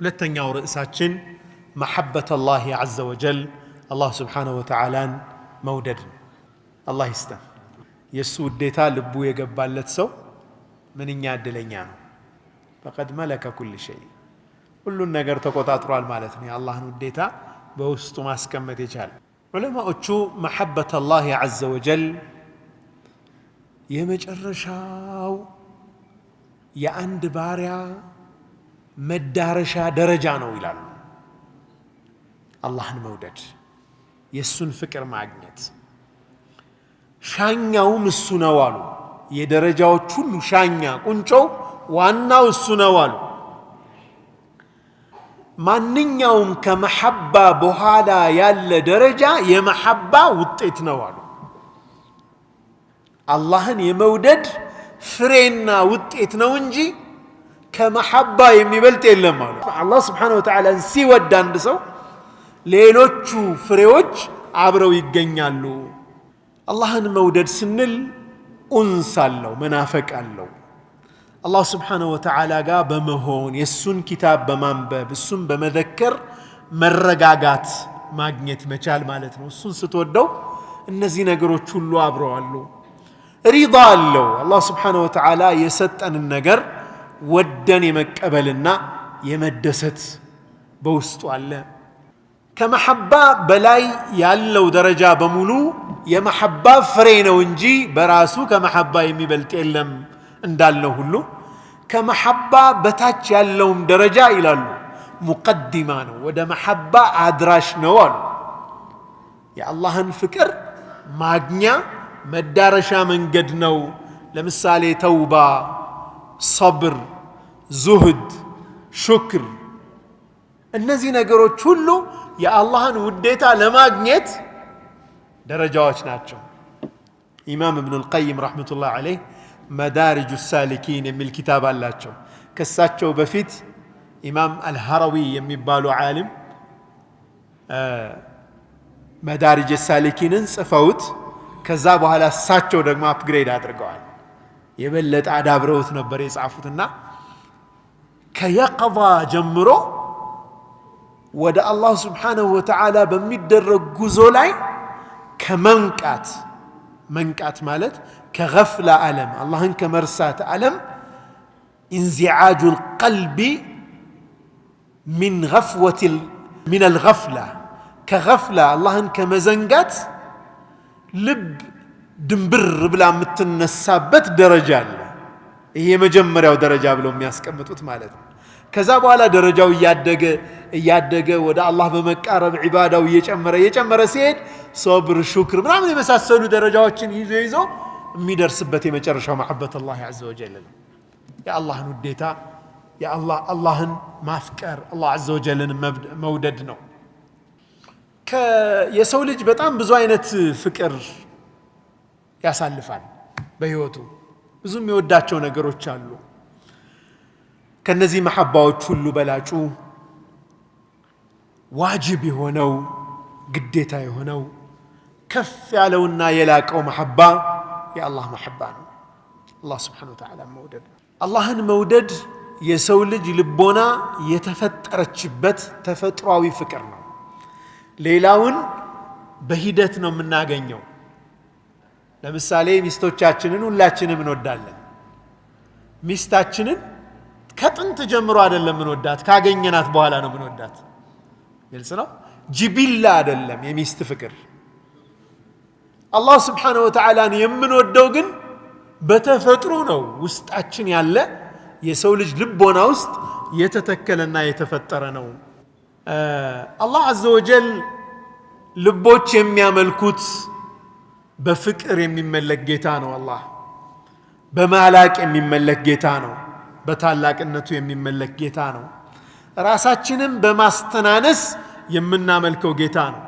ሁለተኛው ርዕሳችን محبة الله عز وجل፣ አላህ سبحانه وتعالى ን መውደድ ነው። አላህ ይስጠን። የእሱ ውዴታ ልቡ የገባለት ሰው ምንኛ እድለኛ ነው። فقد ملك كل شيء፣ ሁሉን ነገር ተቆጣጥሯል ማለት ነው። የአላህን ውዴታ በውስጡ ማስቀመጥ የቻለ። ዑለማዎቹ محبة الله عز وجل የመጨረሻው የአንድ ባሪያ መዳረሻ ደረጃ ነው ይላሉ። አላህን መውደድ፣ የእሱን ፍቅር ማግኘት፣ ሻኛውም እሱ ነው አሉ። የደረጃዎች ሁሉ ሻኛ ቁንጮው ዋናው እሱ ነው አሉ። ማንኛውም ከመሐባ በኋላ ያለ ደረጃ የመሐባ ውጤት ነው አሉ። አላህን የመውደድ ፍሬና ውጤት ነው እንጂ ከመሐባ የሚበልጥ የለም አሉ። አላህ ስብሓነሁ ወተዓላን ሲወድ አንድ ሰው ሌሎቹ ፍሬዎች አብረው ይገኛሉ። አላህን መውደድ ስንል ኡንስ አለው፣ መናፈቅ አለው። አላህ ስብሓነሁ ወተዓላ ጋር በመሆን፣ የእሱን ኪታብ በማንበብ፣ እሱን በመዘከር መረጋጋት ማግኘት መቻል ማለት ነው። እሱን ስትወደው እነዚህ ነገሮች ሁሉ አብረው አሉ። ሪዳ አለው። አላህ ስብሓነሁ ወተዓላ የሰጠንን ነገር ወደን የመቀበልና የመደሰት በውስጡ አለ። ከመሐባ በላይ ያለው ደረጃ በሙሉ የመሐባ ፍሬ ነው እንጂ በራሱ ከመሐባ የሚበልጥ የለም እንዳልነው ሁሉ፣ ከመሐባ በታች ያለውም ደረጃ ይላሉ ሙቀዲማ ነው፣ ወደ መሐባ አድራሽ ነው አሉ። የአላህን ፍቅር ማግኛ መዳረሻ መንገድ ነው። ለምሳሌ ተውባ፣ ሰብር፣ ዙህድ፣ ሹክር፣ እነዚህ ነገሮች ሁሉ የአላህን ውዴታ ለማግኘት ደረጃዎች ናቸው። ኢማም እብኑል ቀይም رحمة الله عليه መዳሪጁ ሳሊኪን የሚል ኪታብ አላቸው። ከሳቸው በፊት ኢማም አልሐረዊ የሚባሉ ዓሊም መዳሪጅ ሳሊኪንን ጽፈውት ከዛ በኋላ እሳቸው ደግሞ upgrade አድርገዋል። የበለጠ አዳብረውት ነበር የጻፉትና ከየቀዛ ጀምሮ ወደ አላህ ስብሓነሁ ወተዓላ በሚደረግ ጉዞ ላይ ከመንቃት፣ መንቃት ማለት ከገፍላ ዓለም፣ አላህን ከመርሳት ዓለም፣ انزعاج القلب من غفوة من الغفلة፣ ከገፍላ አላህን ከመዘንጋት ልብ ድንብር ብላ የምትነሳበት ደረጃ አለ። ይሄ የመጀመሪያው ደረጃ ብለው የሚያስቀምጡት ማለት ነው። ከዛ በኋላ ደረጃው እያደገ እያደገ ወደ አላህ በመቃረብ ዒባዳው እየጨመረ እየጨመረ ሲሄድ ሶብር፣ ሹክር ምናምን የመሳሰሉ ደረጃዎችን ይዞ ይዞ የሚደርስበት የመጨረሻው محبة الله عز وجل ነው። የአላህን ውዴታ፣ አላህን ማፍቀር፣ አላህ عز وجل ን መውደድ ነው። የሰው ልጅ በጣም ብዙ አይነት ፍቅር ያሳልፋል በህይወቱ፣ ብዙ የሚወዳቸው ነገሮች አሉ። ከነዚህ መሐባዎች ሁሉ በላጩ፣ ዋጅብ የሆነው፣ ግዴታ የሆነው፣ ከፍ ያለውና የላቀው መሐባ የአላህ መሐባ ነው። አላህ ስብሓነሁ ወተዓላ መውደድ ነው። አላህን መውደድ የሰው ልጅ ልቦና የተፈጠረችበት ተፈጥሯዊ ፍቅር ነው። ሌላውን በሂደት ነው የምናገኘው። ለምሳሌ ሚስቶቻችንን ሁላችንም እንወዳለን። ሚስታችንን ከጥንት ጀምሮ አይደለም ምንወዳት፣ ካገኘናት በኋላ ነው ምንወዳት። ግልጽ ነው። ጅቢላ አይደለም የሚስት ፍቅር። አላህ ስብሓነሁ ወተዓላን የምንወደው ግን በተፈጥሮ ነው። ውስጣችን ያለ፣ የሰው ልጅ ልቦና ውስጥ የተተከለና የተፈጠረ ነው። አላህ عز وجل ልቦች የሚያመልኩት፣ በፍቅር የሚመለክ ጌታ ነው። አላህ በማላቅ የሚመለክ ጌታ ነው። በታላቅነቱ የሚመለክ ጌታ ነው። ራሳችንን በማስተናነስ የምናመልከው ጌታ ነው።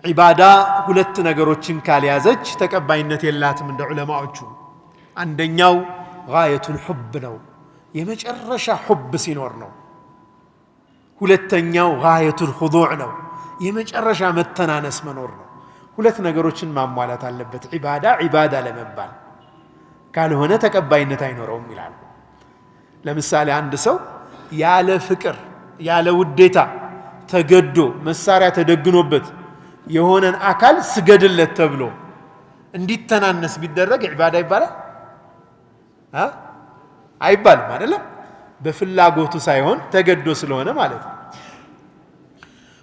ዒባዳ ሁለት ነገሮችን ካልያዘች ተቀባይነት የላትም እንደ ዑለማዎቹ። አንደኛው غاية الحب ነው፣ የመጨረሻ ሑብ ሲኖር ነው። ሁለተኛው غاية الخضوع ነው፣ የመጨረሻ መተናነስ መኖር ነው። ሁለት ነገሮችን ማሟላት አለበት ዒባዳ ዒባዳ ለመባል፣ ካልሆነ ተቀባይነት አይኖረውም ይላሉ። ለምሳሌ አንድ ሰው ያለ ፍቅር ያለ ውዴታ ተገዶ መሳሪያ ተደግኖበት የሆነን አካል ስገድለት ተብሎ እንዲተናነስ ቢደረግ ዒባዳ ይባላል? አይባልም። አይደለም፣ በፍላጎቱ ሳይሆን ተገዶ ስለሆነ ማለት ነው።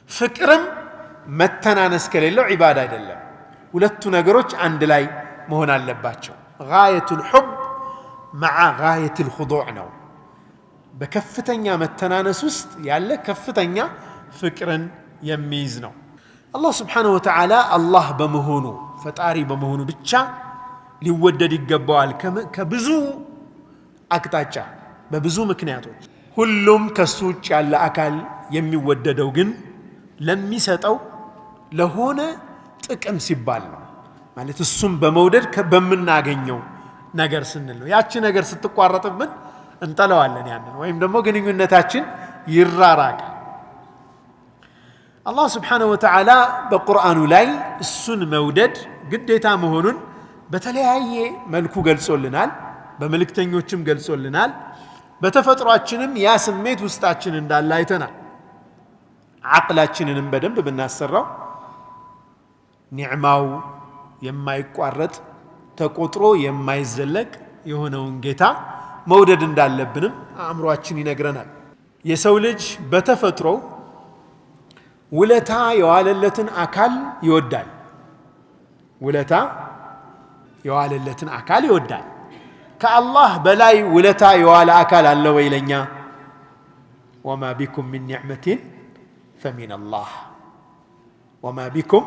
ፍቅርም መተናነስ ከሌለው ዒባዳ አይደለም። ሁለቱ ነገሮች አንድ ላይ መሆን አለባቸው። غاية الحب مع غاية الخضوع ነው። በከፍተኛ መተናነስ ውስጥ ያለ ከፍተኛ ፍቅርን የሚይዝ ነው። አላህ سبحانه وتعالى አላህ በመሆኑ፣ ፈጣሪ በመሆኑ ብቻ ሊወደድ ይገባዋል። ከብዙ አቅጣጫ፣ በብዙ ምክንያቶች። ሁሉም ከሱ ውጭ ያለ አካል የሚወደደው ግን ለሚሰጠው ለሆነ ጥቅም ሲባል ነው። ማለት እሱም በመውደድ በምናገኘው ነገር ስንል ነው። ያቺ ነገር ስትቋረጥብን እንጠለዋለን ያንን፣ ወይም ደግሞ ግንኙነታችን ይራራቃል። አላህ سبحانه وتعالى በቁርአኑ ላይ እሱን መውደድ ግዴታ መሆኑን በተለያየ መልኩ ገልጾልናል። በመልእክተኞችም ገልጾልናል። በተፈጥሯችንም ያ ስሜት ውስጣችን እንዳለ አይተናል። ዓቅላችንንም በደንብ ብናሰራው ኒዕማው የማይቋረጥ፣ ተቆጥሮ የማይዘለቅ የሆነውን ጌታ መውደድ እንዳለብንም አእምሯችን ይነግረናል። የሰው ልጅ በተፈጥሮ ውለታ የዋለለትን አካል ይወዳል። ውለታ የዋለለትን አካል ይወዳል። ከአላህ በላይ ውለታ የዋለ አካል አለ ወይ ለኛ? وما بكم من نعمة فمن الله። وما بكم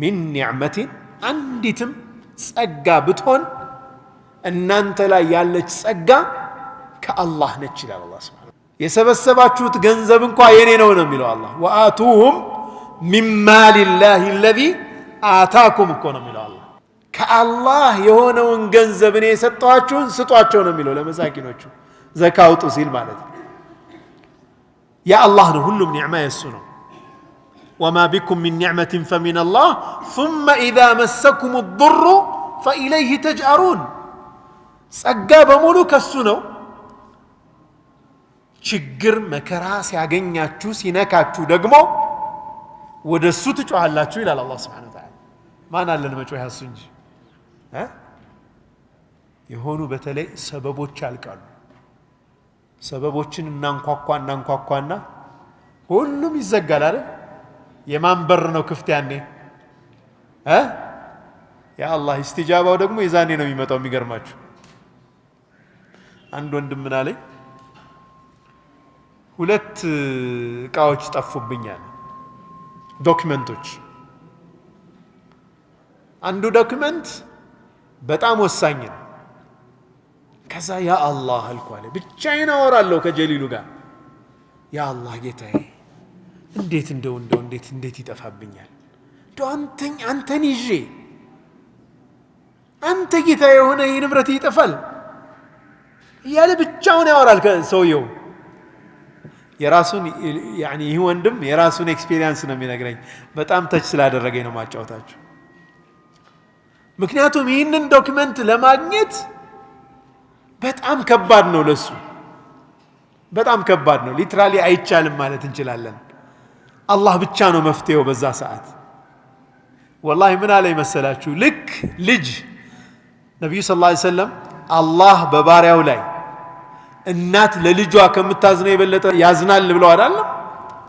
من نعمة፣ አንዲትም ጸጋ ብትሆን እናንተ ላይ ያለች ጸጋ ከአላህ ነች ይላል አላህ سبحانه። የሰበሰባችሁት ገንዘብ እንኳ የኔ ነው ነው የሚለው አላህ። وآتوهم من مال الله الذي آتاكم እኮ ነው የሚለው አላህ። ከአላህ የሆነውን ገንዘብ እኔ የሰጠኋችሁን ስጧቸው ነው የሚለው፣ ለመሳኪኖቹ ዘካ አውጡ ሲል ማለት ነው። የአላህ ነው፣ ሁሉም ኒዕማ የሱ ነው። وما بكم من نعمة فمن الله ثم إذا مسكم الضر فإليه تجأرون። ጸጋ በሙሉ ከሱ ነው። ችግር መከራ ሲያገኛችሁ፣ ሲነካችሁ ደግሞ ወደ እሱ ትጮሃላችሁ ይላል አላህ سبحانه وتعالى። ማን አለን መጮህ እሱ እንጂ? የሆኑ በተለይ ሰበቦች ያልቃሉ። ሰበቦችን እናንኳኳ እናንኳኳና ሁሉም ይዘጋል አይደል? የማን በር ነው ክፍት ያኔ? የአላህ ኢስቲጃባው ደግሞ የዛኔ ነው የሚመጣው። የሚገርማችሁ አንድ ወንድም ምን አለኝ፣ ሁለት እቃዎች ጠፉብኛል፣ document ኦች። አንዱ document በጣም ወሳኝ ነው። ከዛ ያ አላህ አልኩ አለ፣ ብቻዬን አወራለሁ ከጀሊሉ ጋር። ያ አላህ ጌታዬ፣ እንዴት እንደው እንዴት እንዴት ይጠፋብኛል? እንደው አንተን ይዤ፣ አንተ ጌታ የሆነ ይህ ንብረት ይጠፋል እያለ ብቻውን ያወራል ሰውየው። የራሱን يعني ይህ ወንድም የራሱን experience ነው የሚነግረኝ። በጣም touch ስላደረገኝ ነው ማጫወታችሁ። ምክንያቱም ይህንን document ለማግኘት በጣም ከባድ ነው ለሱ፣ በጣም ከባድ ነው። Literally አይቻልም ማለት እንችላለን። አላህ ብቻ ነው መፍትሄው በዛ ሰዓት። ወላሂ ምን አለ መሰላችሁ? ልክ ልጅ ነቢዩ صلى الله عليه وسلم አላህ በባሪያው ላይ እናት ለልጇ ከምታዝነው የበለጠ ያዝናል ብለዋል አይደለም?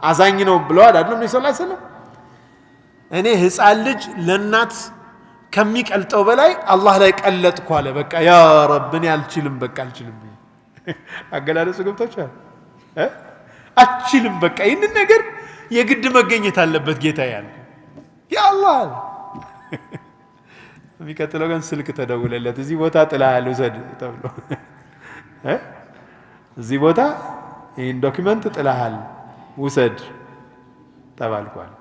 አዛኝ ነው ብለዋል አይደለም? ነቢ صلى الله عليه وسلم። እኔ ህፃን ልጅ ለእናት ከሚቀልጠው በላይ አላህ ላይ ቀለጥኩ አለ። በቃ ያ ረብ እኔ አልችልም፣ በቃ አልችልም። አገላለጹ ገብቷችኋል? አልችልም፣ በቃ ይህንን ነገር የግድ መገኘት አለበት ጌታ ያለ ያ አላህ አለ። የሚቀጥለው ቀን ስልክ ተደውለለት እዚህ ቦታ ጥለሃል ውሰድ ተብሎ፣ እዚህ ቦታ ይህን document ጥለሃል ውሰድ ተባልኳል።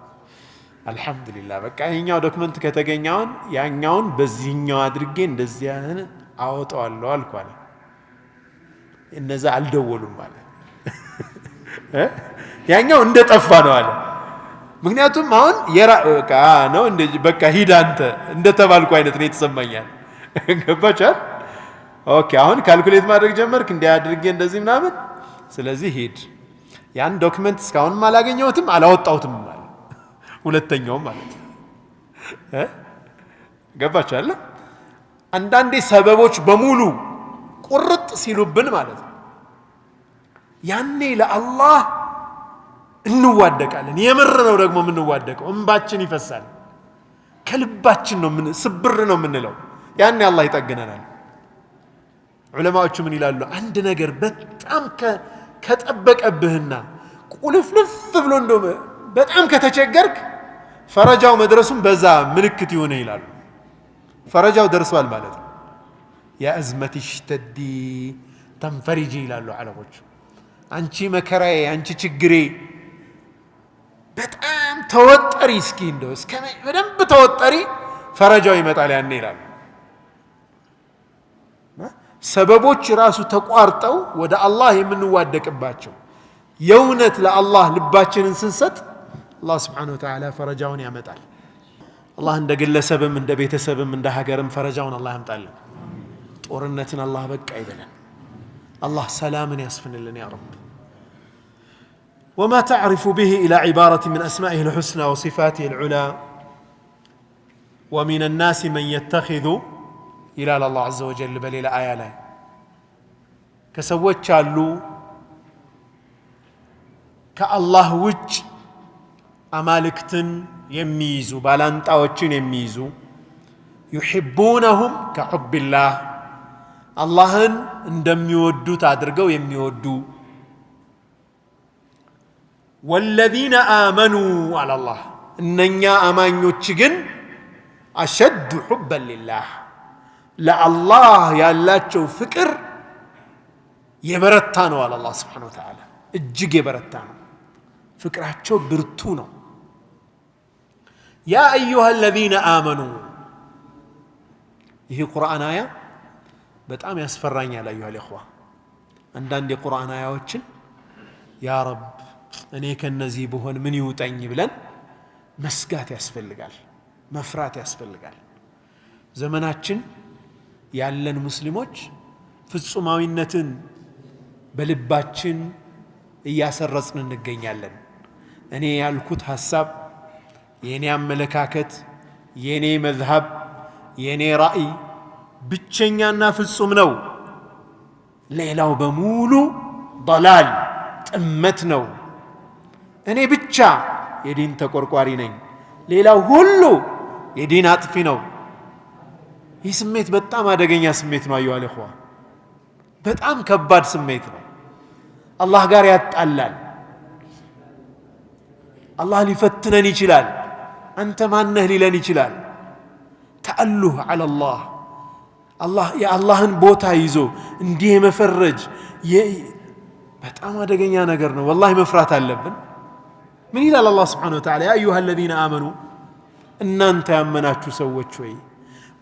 አልሐምዱሊላህ፣ በቃ ይሄኛው document ከተገኘውን ያኛውን በዚህኛው አድርጌ እንደዚያን አወጣዋለሁ አልኳል። እነዛ አልደወሉም አለ። ያኛው እንደጠፋ ነው አለ። ምክንያቱም አሁን በቃ ነው፣ በቃ ሂድ አንተ እንደተባልኩ አይነት ነው የተሰማኛል። ገባችኋል? Okay፣ አሁን calculate ማድረግ ጀመርክ፣ እንዲህ አድርጌ እንደዚህ ምናምን። ስለዚህ ሂድ። ያን document እስካሁንም አላገኘሁትም፣ አላወጣሁትም አለ። ሁለተኛውም ማለት ገባችሁ አለ። አንዳንዴ ሰበቦች በሙሉ ቁርጥ ሲሉብን ማለት ነው፣ ያኔ ለአላህ እንዋደቃለን። የምር ነው ደግሞ የምንዋደቀው፣ እንባችን ይፈሳል፣ ከልባችን ነው፣ ስብር ነው የምንለው። ያኔ አላህ ይጠግነናል። ዑለማዎቹ ምን ይላሉ? አንድ ነገር በጣም ከጠበቀብህና ቁልፍልፍ ብሎ እንደው በጣም ከተቸገርክ ፈረጃው መድረሱን በዛ ምልክት ይሁን ይላሉ። ፈረጃው ደርሷል ማለት ነው። يا أزمتي اشتدي تنفرجي ይላሉ ዓለሞቹ። አንቺ መከራዬ፣ አንቺ ችግሬ በጣም ተወጠሪ፣ እስኪ እንደው እስከ በደንብ ተወጠሪ፣ ፈረጃው ይመጣል ያኔ ይላሉ። ሰበቦች ራሱ ተቋርጠው ወደ አላህ የምንዋደቅባቸው የእውነት ለአላህ ልባችንን ስንሰጥ አላህ ስብሓነሁ ወተዓላ ፈረጃውን ያመጣል። አላህ እንደ ግለሰብም እንደ ቤተሰብም እንደ ሀገርም ፈረጃውን አላህ ያምጣልን። ጦርነትን አላህ በቃ ይበለን። አላህ ሰላምን ያስፍንልን ያ ረብ። وما تعرف به إلى عبارة من أسمائه الحسنى وصفاته العلى ومن الناس من يتخذ ይላል አላህ عز وجل በሌላ አያ ላይ፣ ከሰዎች አሉ ከአላህ ውጭ አማልክትን የሚይዙ፣ ባላንጣዎችን የሚይዙ፣ يحبونهم كحب الله፣ አላህን እንደሚወዱት አድርገው የሚወዱ። والذين آمنوا አለ አላህ፣ እነኛ አማኞች ግን أشد حبا لله፣ ለአላህ ያላቸው ፍቅር የበረታ ነው አለ አላህ ስብሓነሁ ወተዓላ። እጅግ የበረታ ነው። ፍቅራቸው ብርቱ ነው። ያ አዩሃ አለዚነ አመኑ፣ ይህ ቁርአን አያ በጣም ያስፈራኛል። አዩሃ ልእኽዋ፣ አንዳንድ የቁርአን አያዎችን ያ ረብ እኔ ከነዚህ ብሆን ምን ይውጠኝ ብለን መስጋት ያስፈልጋል፣ መፍራት ያስፈልጋል። ዘመናችን ያለን ሙስሊሞች ፍጹማዊነትን በልባችን እያሰረጽን እንገኛለን። እኔ ያልኩት ሐሳብ፣ የእኔ አመለካከት፣ የእኔ መዝሀብ፣ የእኔ ራእይ ብቸኛና ፍጹም ነው። ሌላው በሙሉ ضلال ጥመት ነው። እኔ ብቻ የዲን ተቆርቋሪ ነኝ፣ ሌላው ሁሉ የዲን አጥፊ ነው። ይህ ስሜት በጣም አደገኛ ስሜት ነው። አዩሃል ኢኽዋ፣ በጣም ከባድ ስሜት ነው። አላህ ጋር ያጣላል። አላህ ሊፈትነን ይችላል። አንተ ማነህ ሊለን ይችላል። ተአሉህ ዐለላህ፣ አላህ የአላህን ቦታ ይዞ እንዲህ የመፈረጅ በጣም አደገኛ ነገር ነው። ወላሂ መፍራት አለብን። ምን ይላል አላህ ስብሓነሁ ወተዓላ? ያ አዩሃ አለዚነ አመኑ፣ እናንተ ያመናችሁ ሰዎች ወይ፣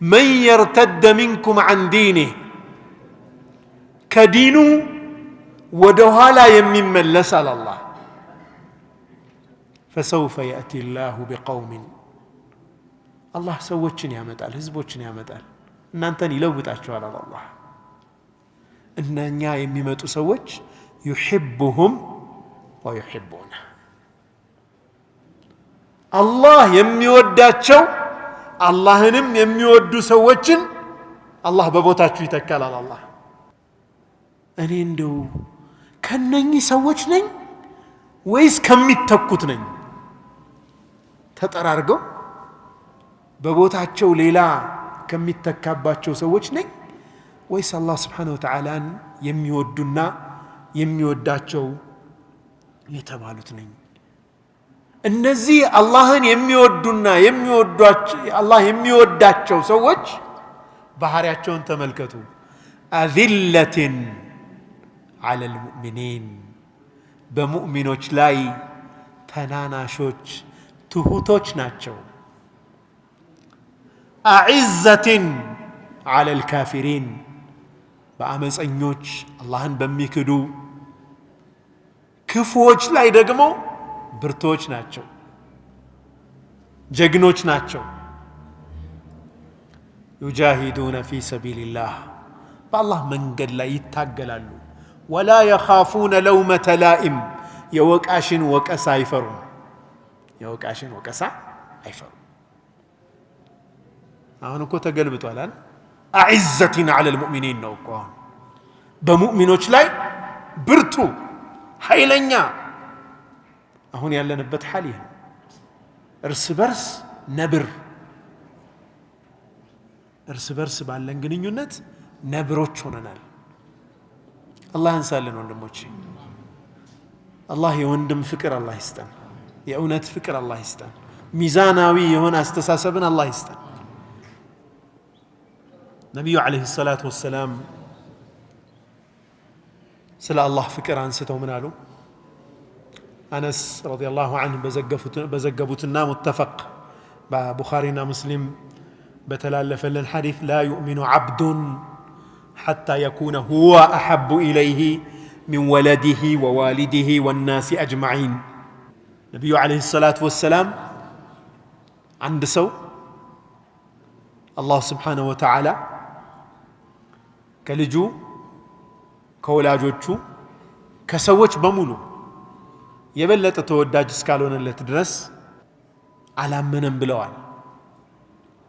መን የርተደ ሚንኩም ዐን ዲኒህ፣ ከዲኑ ወደ ኋላ የሚመለስ አለ አላህ፣ ፈሰውፈ የእቲ ላሁ ቢቀውሚን፣ አላህ ሰዎችን ያመጣል፣ ህዝቦችን ያመጣል፣ እናንተን ይለውጣቸዋል አለ አላህ። እነኛ የሚመጡ ሰዎች ዩሕቡሁም ወዩሕቡነ፣ አላህ የሚወዳቸው አላህንም የሚወዱ ሰዎችን አላህ በቦታችሁ ይተካል አለ አላህ። እኔ እንደው ከነኚህ ሰዎች ነኝ ወይስ ከሚተኩት ነኝ? ተጠራርገው በቦታቸው ሌላ ከሚተካባቸው ሰዎች ነኝ ወይስ አላህ ስብሓነሁ ወተዓላን የሚወዱና የሚወዳቸው የተባሉት ነኝ? እነዚህ አላህን የሚወዱና የሚወዷቸው አላህ የሚወዳቸው ሰዎች ባህሪያቸውን ተመልከቱ። أذلة على المؤمنين፣ በሙእሚኖች ላይ ተናናሾች ትሁቶች ናቸው። أعزة على الكافرين፣ በአመፀኞች አላህን በሚክዱ ክፉዎች ላይ ደግሞ ብርቶች ናቸው፣ ጀግኖች ናቸው። يجاهدون في سبيل الله፣ በአላህ መንገድ ላይ ይታገላሉ። ولا يخافون لومة لائم የወቃሽን ወቀሳ አይፈሩም። የወቃሽን ወቀሳ አይፈሩም። አሁን እኮ ተገልብጧል አይደል? أعزة على المؤمنين ነው እኮ አሁን በሙእሚኖች ላይ ብርቱ ኃይለኛ። አሁን ያለንበት ሓል ይህ ነው። እርስ በርስ ነብር፣ እርስ በርስ ባለን ግንኙነት ነብሮች ሆነናል። አላህ ያንሳልን ወንድሞቼ። አላህ የወንድም ፍቅር አላህ ይስጠን። የእውነት ፍቅር አላህ ይስጠን። ሚዛናዊ የሆነ አስተሳሰብን አላህ ይስጠን። ነቢዩ ዓለይሂ ሰላቱ ወሰላም ስለ አላህ ፍቅር አንስተው ምን አሉ? አነስ ረዲየላሁ ዐንሁ በዘገቡትና ሙተፈቅ በቡኻሪና ሙስሊም በተላለፈልን ሐዲስ لا يؤمن عبد حتى يكون هو أحب إليه من ولده ووالده والناس أجمعين። ነቢዩ ዓለይሂ ሰላቱ ወሰላም አንድ ሰው አላህ ስብሓነሁ ወተዓላ ከልጁ፣ ከወላጆቹ፣ ከሰዎች በሙሉ የበለጠ ተወዳጅ እስካልሆነለት ድረስ አላመነም ብለዋል።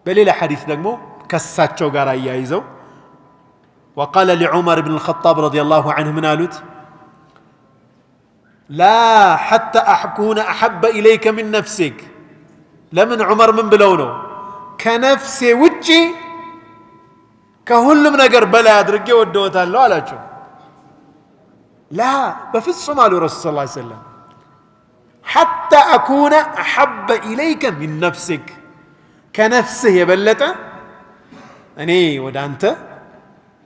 በሌላ ሐዲስ ደግሞ ከሳቸው ጋር አያይዘው وقال لعمر بن الخطاب رضي الله عنه ምን አሉት? لا حتى أكون أحب إليك من نفسك። ለምን ዑመር ምን ብለው ነው? ከነፍሴ ውጪ ከሁሉም ነገር በላይ አድርጌ ወደወታለሁ አላቸው። لا በፍጹም አሉ ረሱል ሰለላሁ ዐለይሂ ወሰለም፣ حتى أكون أحب إليك من نفسك፣ ከነፍስህ የበለጠ እኔ ወደ አንተ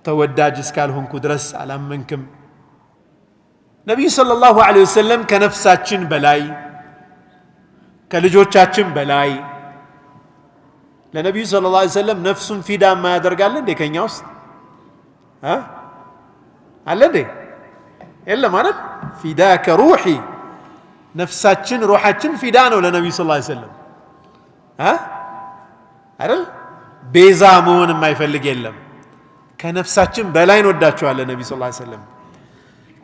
ተወዳጅ እስካልሆንኩ ድረስ አላመንክም። ነቢዩ ሰለላሁ ዐለይሂ ወሰለም ከነፍሳችን በላይ፣ ከልጆቻችን በላይ፣ ለነቢዩ ሰለላሁ ዐለይሂ ወሰለም ነፍሱን ፊዳ የማያደርግ አለ እንዴ? ከኛ ውስጥ አለ እንዴ? የለም አይደል? فداك روحي፣ ነፍሳችን ሩሓችን ፊዳ ነው ለነቢዩ ሰለላሁ ዐለይሂ ወሰለም አይደል? ቤዛ መሆን የማይፈልግ የለም። ከነፍሳችን በላይ እንወዳቸዋለን ነቢዩ ሰለላሁ ዐለይሂ ወሰለም።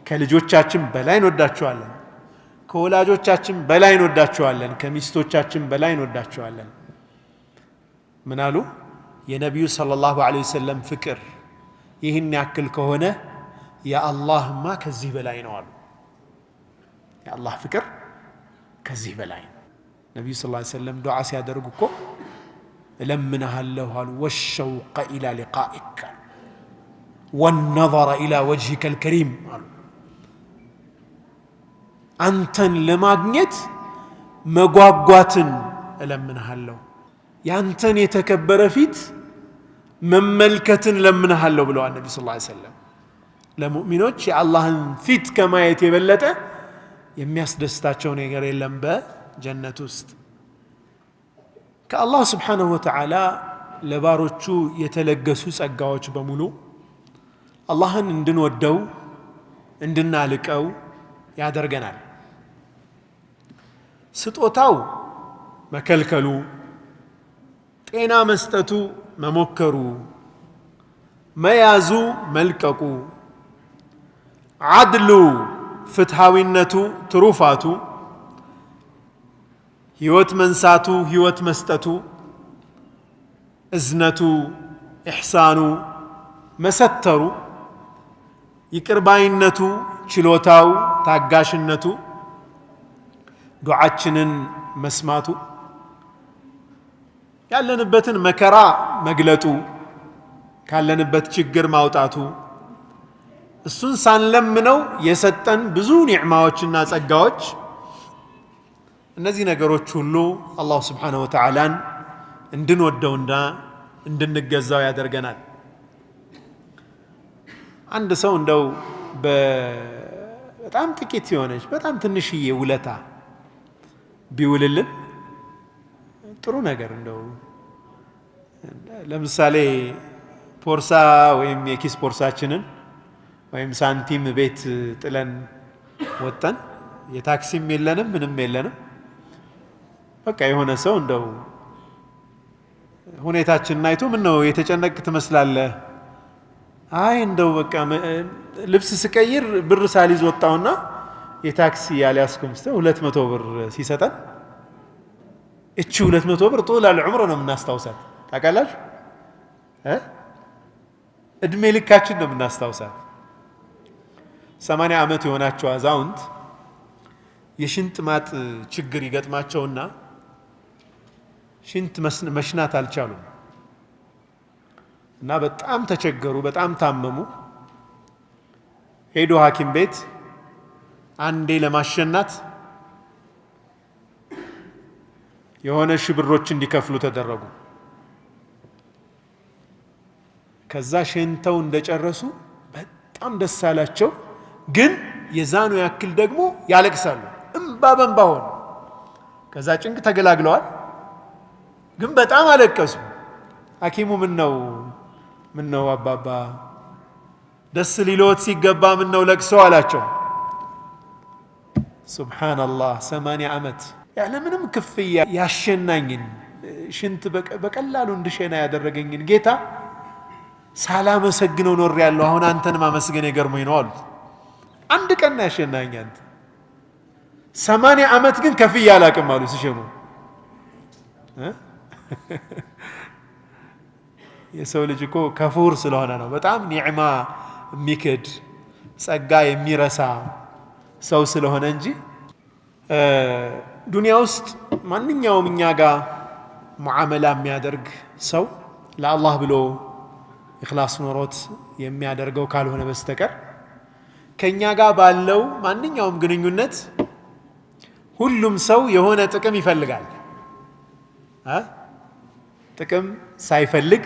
ከልጆቻችን በላይ እንወዳቸዋለን። ከወላጆቻችን በላይ እንወዳቸዋለን። ከሚስቶቻችን በላይ እንወዳቸዋለን። ምን አሉ? የነቢዩ ሰለላሁ ዐለይሂ ወሰለም ፍቅር ይህን ያክል ከሆነ የአላህማ ከዚህ በላይ ነው አሉ። የአላህ ፍቅር ከዚህ በላይ ነው። ነቢዩ ሰለላሁ ዐለይሂ ወሰለም ዱዓ ሲያደርጉ እኮ እለምንሃለሁ አሉ። والشوق إلى لقائك አሉ፣ والنظر إلى وجهك الكريم አሉ። አንተን ለማግኘት መጓጓትን እለምንሃለሁ፣ ያንተን የተከበረ ፊት መመልከትን እለምንሃለሁ ብለዋል ነቢ ሰለላሁ ዐለይሂ ወሰለም። ለሙእሚኖች የአላህን ፊት ከማየት የበለጠ የሚያስደስታቸው ነገር የለም በጀነት ውስጥ። ከአላህ ስብሓነሁ ወተዓላ ለባሮቹ የተለገሱ ጸጋዎች በሙሉ አላህን እንድንወደው እንድናልቀው ያደርገናል። ስጦታው መከልከሉ፣ ጤና መስጠቱ መሞከሩ፣ መያዙ መልቀቁ፣ ዓድሉ ፍትሃዊነቱ ትሩፋቱ፣ ሕይወት መንሳቱ ሕይወት መስጠቱ፣ እዝነቱ ኢሕሳኑ መሰተሩ፣ ይቅርባይነቱ ችሎታው ታጋሽነቱ፣ ዱዓችንን መስማቱ፣ ያለንበትን መከራ መግለጡ፣ ካለንበት ችግር ማውጣቱ፣ እሱን ሳንለምነው የሰጠን ብዙ ኒዕማዎችና ጸጋዎች፣ እነዚህ ነገሮች ሁሉ አላሁ ስብሓነሁ ወተዓላን እንድንወደውና እንድንገዛው ያደርገናል። አንድ ሰው እንደው በጣም ጥቂት የሆነች በጣም ትንሽዬ ውለታ ቢውልልን ጥሩ ነገር፣ እንደው ለምሳሌ ፖርሳ ወይም የኪስ ፖርሳችንን ወይም ሳንቲም ቤት ጥለን ወጠን የታክሲም የለንም ምንም የለንም። በቃ የሆነ ሰው እንደው ሁኔታችንን አይቶ ምን ነው የተጨነቅ ትመስላለህ፣ አይ እንደው በቃ ልብስ ስቀይር ብር ሳልይዝ ወጣውና የታክሲ ያልያዝኩም ስትል 200 ብር ሲሰጠን እቺ 200 ብር طول العمر ነው የምናስታውሳት። ታውቃላችሁ እ እድሜ ልካችን ነው የምናስታውሳት። 80 ዓመት የሆናቸው አዛውንት የሽንት ማጥ ችግር ይገጥማቸውና ሽንት መሽናት አልቻሉም እና በጣም ተቸገሩ፣ በጣም ታመሙ። ሄዶ ሐኪም ቤት አንዴ ለማሸናት የሆነ ሺህ ብሮች እንዲከፍሉ ተደረጉ። ከዛ ሸንተው እንደጨረሱ በጣም ደስ አላቸው። ግን የዛኑ ያክል ደግሞ ያለቅሳሉ፣ እምባ በእምባ ሆኑ። ከዛ ጭንቅ ተገላግለዋል፣ ግን በጣም አለቀሱ። ሐኪሙ ምን ነው አባባ ደስ ሊሎት ሲገባ ምን ነው ለቅሶ አላቸው። ሱብሓነላህ 80 ዓመት ያለምንም ክፍያ ያሸናኝን ሽንት በቀላሉ እንድሸና ያደረገኝን ጌታ ሳላመሰግነው ኖር ያለው አሁን አንተን ማመስገን የገርሞኝ ነው አሉት። አንድ ቀን ያሸናኝ አንተ 80 ዓመት ግን ከፍያ አላቅም አሉ ሲሸኑ። የሰው ልጅ እኮ ከፉር ስለሆነ ነው በጣም ኒዕማ የሚክድ ጸጋ የሚረሳ ሰው ስለሆነ እንጂ ዱንያ ውስጥ ማንኛውም እኛ ጋር ሙዓመላ የሚያደርግ ሰው ለአላህ ብሎ ኢኽላስ ኖሮት የሚያደርገው ካልሆነ በስተቀር ከእኛ ጋር ባለው ማንኛውም ግንኙነት ሁሉም ሰው የሆነ ጥቅም ይፈልጋል። ጥቅም ሳይፈልግ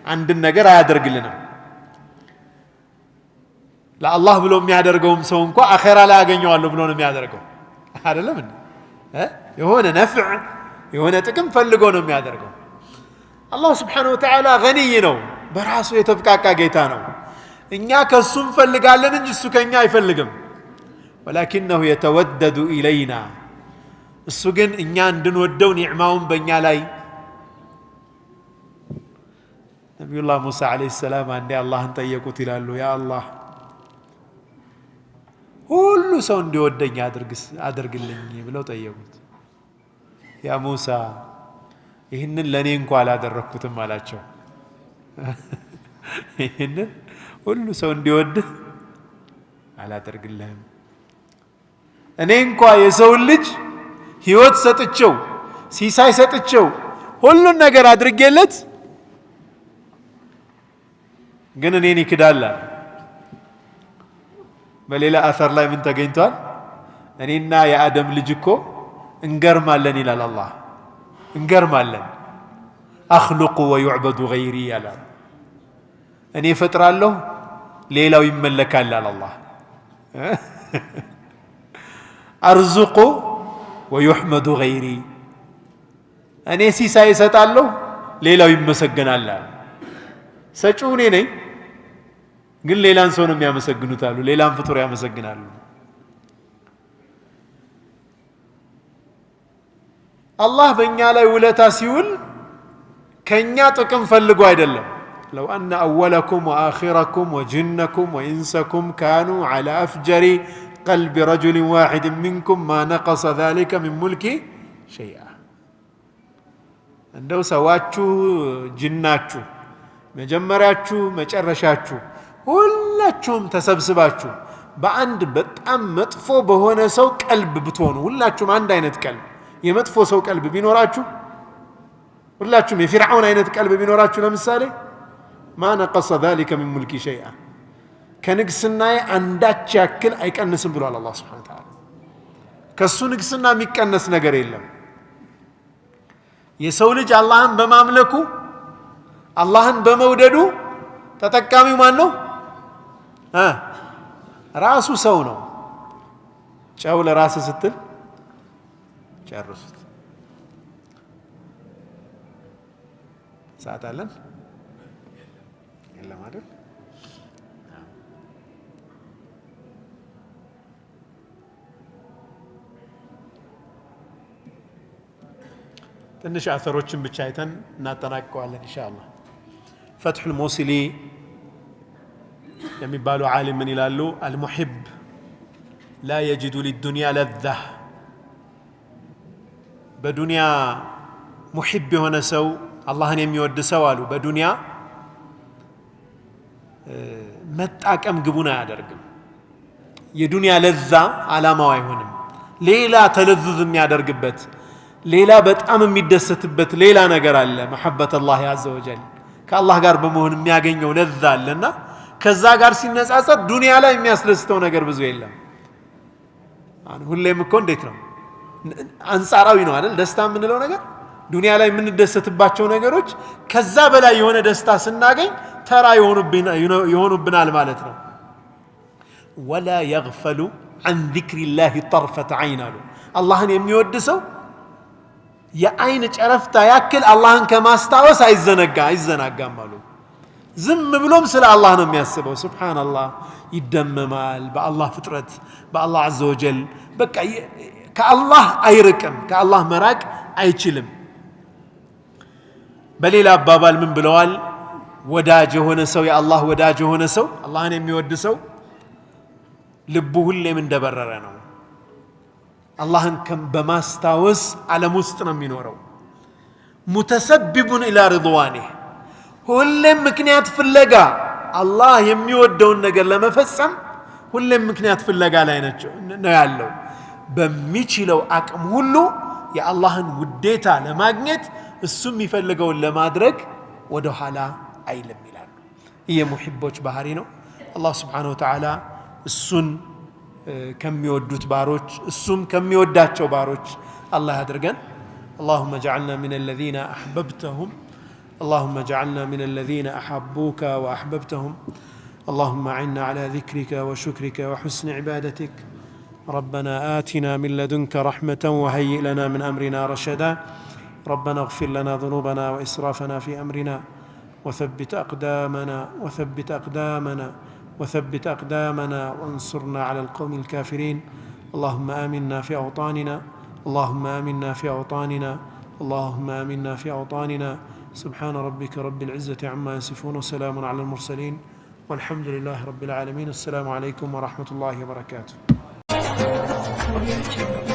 አንድን ነገር አያደርግልንም። ለአላህ ብሎ የሚያደርገውም ሰው እንኳ አኼራ ላይ አገኘዋለሁ ብሎ ነው የሚያደርገው። አይደለም እንዴ? የሆነ ነፍዕ የሆነ ጥቅም ፈልጎ ነው የሚያደርገው። አላህ ስብሓነሁ ወተዓላ ገኒይ ነው፣ በራሱ የተብቃቃ ጌታ ነው። እኛ ከእሱ እንፈልጋለን እንጂ እሱ ከእኛ አይፈልግም። ወላኪነሁ የተወደዱ ኢለይና፣ እሱ ግን እኛ እንድንወደው ኒዕማውን በእኛ ላይ ነቢዩላህ ሙሳ ዓለይሂ ሰላም አንዴ አላህን ጠየቁት ይላሉ። ያ አላህ ሁሉ ሰው እንዲወደኝ አድርግልኝ ብለው ጠየቁት። ያ ሙሳ ይህንን ለእኔ እንኳ አላደረግኩትም አላቸው። ይህንን ሁሉ ሰው እንዲወድህ አላደርግልህም። እኔ እንኳ የሰውን ልጅ ሕይወት ሰጥቼው ሲሳይ ሰጥቼው ሁሉን ነገር አድርጌለት ግን እኔን ይክዳል አለ። በሌላ አሰር ላይ ምን ተገኝቷል? እኔና የአደም ልጅ እኮ እንገርማለን ይላል አላህ። እንገርማለን። አኽሉቁ ወዩዕበዱ ገይሪ ይላል። እኔ እፈጥራለሁ ሌላው ይመለካል አለ አላህ። አርዙቁ ወዩሕመዱ ገይሪ፣ እኔ ሲሳይ እሰጣለሁ ሌላው ይመሰገናል አለ። ሰጪው እኔ ነኝ ግን ሌላን ሰው ነው የሚያመሰግኑት አሉ። ሌላን ፍጡር ያመሰግናሉ። አላህ በእኛ ላይ ውለታ ሲውል ከእኛ ጥቅም ፈልጎ አይደለም። ለው አነ አወለኩም ወአኺረኩም ወጅነኩም ወኢንሰኩም ካኑ ዐላ አፍጀሪ ቀልቢ ረጁልን ዋሒድን ሚንኩም ማ ነቀሰ ዛሊከ ሚን ሙልኪ ሸይአ። እንደው ሰዋችሁ ጅናችሁ መጀመሪያችሁ መጨረሻችሁ ሁላችሁም ተሰብስባችሁ በአንድ በጣም መጥፎ በሆነ ሰው ቀልብ ብትሆኑ፣ ሁላችሁም አንድ አይነት ቀልብ የመጥፎ ሰው ቀልብ ቢኖራችሁ፣ ሁላችሁም የፊርዓውን አይነት ቀልብ ቢኖራችሁ ለምሳሌ ማ ነቀሰ ዛሊከ ሚን ሙልኪ ሸይአ፣ ከንግስናዬ አንዳች ያክል አይቀንስም ብሏል አላህ ሱብሓነሁ ወተዓላ። ከእሱ ንግስና የሚቀነስ ነገር የለም። የሰው ልጅ አላህን በማምለኩ አላህን በመውደዱ ተጠቃሚው ማን ነው? ራሱ ሰው ነው። ጨው ለራስ ስትል ጨርሱት። ሰዓት አለን የለም አይደል? ትንሽ አሰሮችን ብቻ አይተን እናጠናቅቀዋለን ኢንሻአላህ። ፈትሑል ሙሲሊ የሚባሉ ዓሊም ምን ይላሉ? المحب لا يجد للدنيا لذة። በዱንያ ሙሒብ የሆነ ሰው፣ አላህን የሚወድ ሰው አሉ፣ በዱንያ መጣቀም ግቡን አያደርግም። የዱንያ ለዛ ዓላማው አይሆንም። ሌላ ተለዝዝ የሚያደርግበት፣ ሌላ በጣም የሚደሰትበት ሌላ ነገር አለ። محبة الله عز وجل፣ ከአላህ ጋር በመሆን የሚያገኘው ለዛ አለና ከዛ ጋር ሲነጻጸር ዱንያ ላይ የሚያስደስተው ነገር ብዙ የለም። ሁሌም እኮ እንዴት ነው፣ አንጻራዊ ነው አይደል? ደስታ የምንለው ነገር፣ ዱንያ ላይ የምንደሰትባቸው ነገሮች ከዛ በላይ የሆነ ደስታ ስናገኝ ተራ የሆኑብናል ማለት ነው። ولا يغفل عن ذكر الله طرفة عين አሉ። አላህን የሚወድ ሰው የአይን ጨረፍታ ያክል አላህን ከማስታወስ አይዘናጋም አሉ። ዝም ብሎም ስለ አላህ ነው የሚያስበው። ሱብሓነላህ፣ ይደመማል በአላህ ፍጥረት፣ በአላህ عز وجل። በቃ ከአላህ አይርቅም፣ ከአላህ መራቅ አይችልም። በሌላ አባባል ምን ብለዋል? ወዳጅ የሆነ ሰው፣ የአላህ ወዳጅ የሆነ ሰው፣ አላህን የሚወድ ሰው ልቡ ሁሌም እንደበረረ ነው። አላህን በማስታወስ ዓለም ውስጥ ነው የሚኖረው። متسبب إلى رضوانه፣ ሁሌም ምክንያት ፍለጋ፣ አላህ የሚወደውን ነገር ለመፈጸም ሁሌም ምክንያት ፍለጋ ላይ ነው ያለው። በሚችለው አቅም ሁሉ የአላህን ውዴታ ለማግኘት፣ እሱ የሚፈልገውን ለማድረግ ወደ ኋላ አይልም ይላሉ። ይህ የሙሒቦች ባህሪ ነው። አላህ سبحانه وتعالى እሱን ከሚወዱት ባሮች፣ እሱም ከሚወዳቸው ባሮች አላህ ያድርገን። اللهم اجعلنا من الذين أحببتهم، اللهم اجعلنا من الذين أحبوك وأحببتهم. اللهم أعنا على ذكرك وشكرك وحسن عبادتك. ربنا آتنا من لدنك رحمة وهيئ لنا من أمرنا رشدا. ربنا اغفر لنا ذنوبنا وإسرافنا في أمرنا وثبت أقدامنا، وثبت أقدامنا، وثبت أقدامنا، وانصرنا على القوم الكافرين. اللهم آمنا في أوطاننا، اللهم آمنا في أوطاننا، اللهم آمنا في أوطاننا. سبحان ربك رب العزة عما يصفون وسلام على المرسلين والحمد لله رب العالمين. السلام عليكم ورحمة الله وبركاته. Audio Jungle.